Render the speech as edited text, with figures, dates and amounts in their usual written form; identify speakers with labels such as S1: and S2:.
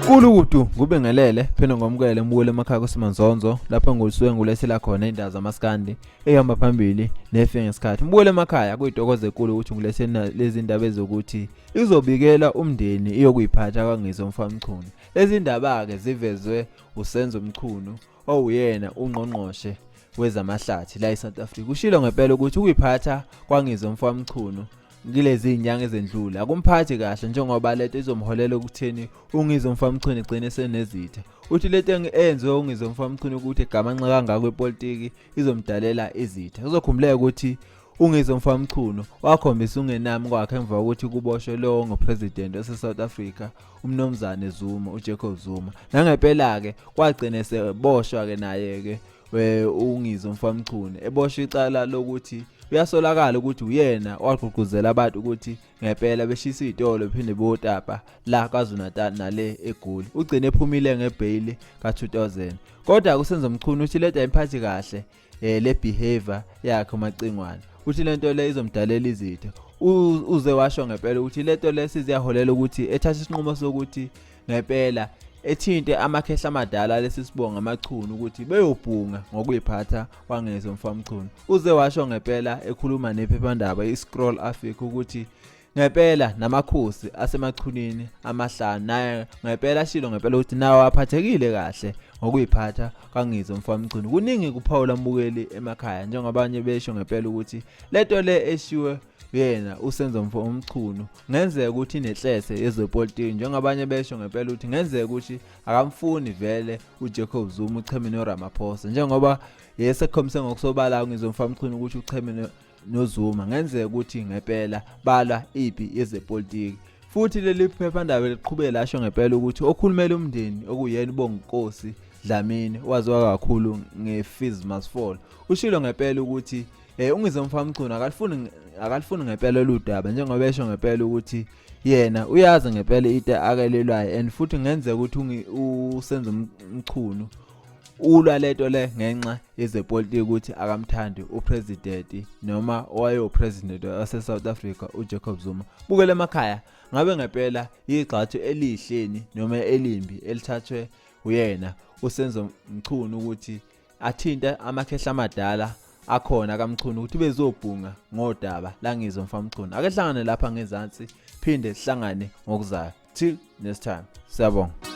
S1: Kulukudu ngubingelele phinde ngomukele mbukele emakhaya kuSimanzonzo lapho ngisuke ngulethela khona indaba zamaskandi ehamba phambili nefike ngesikhathi. Mbukele emakhaya kuyintokozo enkulu ukuthi ngilethele lezi ndaba ezokuthi izobikela umndeni iyokuyiphatha kwaNgizwe uMfamchunu. Lezi ndaba-ke zivezwe uSenzo Mchunu owuyena ungqongqoshe wezamahlathi la eSouth Africa. Ushilo ngempela ukuthi ukuyiphatha kwaNgizwe uMfamchunu kulezi zinyanga ezendlule akumphathi kahle njengoba lento izomholela ekutheni uNgizwe uMfamchunu egcine esenezitha. Uthi lento eyenziwe uNgizwe uMfamchunu ukuthi egamanxe kangaka kwipolitiki izomdalela izitha. Kuzokhumbuleka ukuthi uNgizwe Mfamchunu wakhombisa ungenami kwakhe emva kokuthi kuboshwe lowo ngopresident wase-South Africa uMnumzane Zuma uJacob Zuma. Nangempela-ke kwagcine seboshwa-ke naye-ke uNgizwe Mfamchunu eboshwa icala lokuthi uyasolakala ukuthi uyena owagqugquzela abantu ukuthi ngempela beshisa iy'tolo bephinde beyotapa la KwaZulu-Natal nale eGoli. Ugcine ephumile ngebheyili ka-2000. Kodwa kuSenzo Mchunu uthi lento ayimphathi kahle le behavior yakhe uMacingwane. Uthi lento le izomdalela izitha. Uze washo ngempela ukuthi lento le siziyaholela ukuthi ethatha isinqumo sokuthi ngempela ethinte amakhehla amadala lesi sibonga amachunu ukuthi beyobhunga ngokuyiphatha kwaNgizwe Mfamchunu. Uze washo ngempela ekhuluma nephephandaba iScroll Africa ukuthi ngempela namakhosi asemachunini amahlanu naye ngempela ashilo ngempela ukuthi nawo aphathekile kahle ngokuyiphatha kwaNgizwe Mfamchunu. Kuningi kuphawula mbukeli emakhaya njengabanye besho ngempela ukuthi lento le eshiwe yena uSenzo Mchunu ngenzeka ukuthi inenhlese yezepolitiki njengabanye besho ngempela ukuthi ngenzeka ukuthi akamfuni vele uJacob Zuma ucheme noRamaphosa njengoba yesekhombise ngokusobala uNgizwe Mfamchunu ukuthi ucheme noZuma ngenzeka ukuthi ngempela balwa impi yezepolitiki. Futhi leli phephandaba liqhubeke lasho ngempela ukuthi okhulumela umndeni okuyena uBonginkosi Dlamini owaziwa kakhulu nge-Fees Must Fall ushilo ngempela ukuthi uNgizwe Mfamchunu akalifuni ngempela lolu daba njengoba esho ngempela ukuthi yena uyazi ngempela into akelelwayo and futhi ngenzeka ukuthi uSenzo Mchunu ulwa lento le ngenxa yezepolitiki ukuthi akamthandi upresident noma owayewu-president wase-South Africa uJacob Zuma. Bukele emakhaya ngabe ngempela igxathu elihleni noma elimbi elithathwe uyena uSenzo Mchunu ukuthi athinte amakhehla amadala akhona kaMchunu ukuthi bezobhunga ngodaba laNgizwe Mfamchunu. Ake hlangane lapha ngezansi phinde sihlangane ngokuzayo. Till next time. Siyabonga.